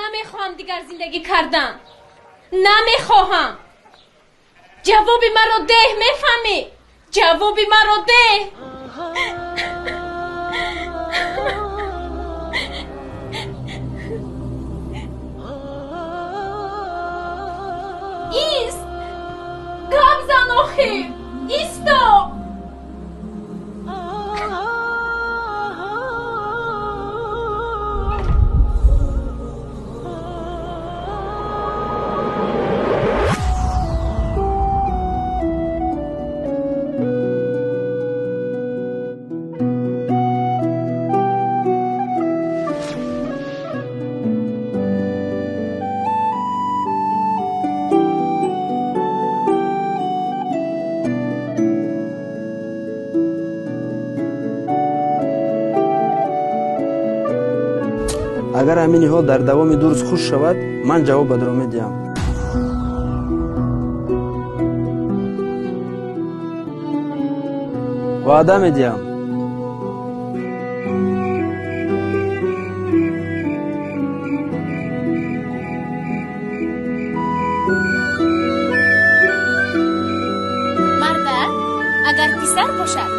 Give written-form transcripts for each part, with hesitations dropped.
Намехоҳам дигар зиндагӣ кардан. Намехоҳам. Ҷавоби маро деҳ, мефаҳмӣ? Ҷавоби маро деҳ. Ист! Гап зан охир! Исто! Агар ҳамин ниҳол дар давоми 2 рӯз хушк шавад, ман ҷавобатро медиҳам. Ваъда медиҳам. Мардак, агар писар бошад,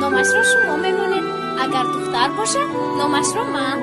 номашро шумо мемонед. Агар духтар бошад, номашро ман.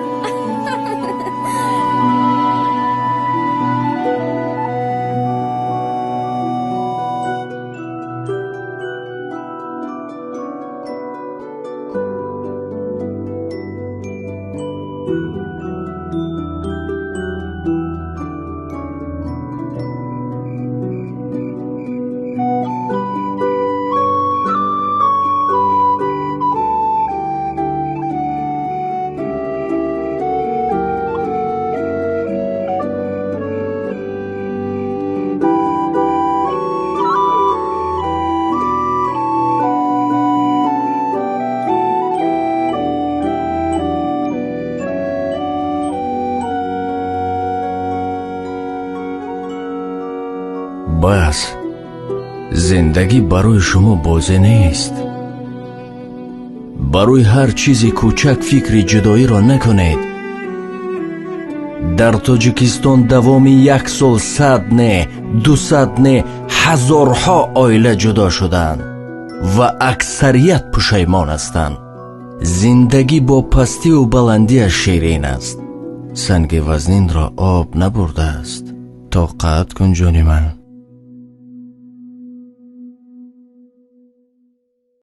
Бас, зиндагӣ барои шумо бозӣ нест. Барои ҳар чизи кӯчак фикри ҷудоиро накунед. Дар Тоҷикистон давоми 1 сол 100 не, 200 не, ҳазорҳо оила ҷудо шуданд ва аксарият пушаймон ҳастанд. Зиндагӣ бо пастиву баландиаш ширин аст. Санги вазнинро об набурдааст. Тоқат кун, ҷони ман.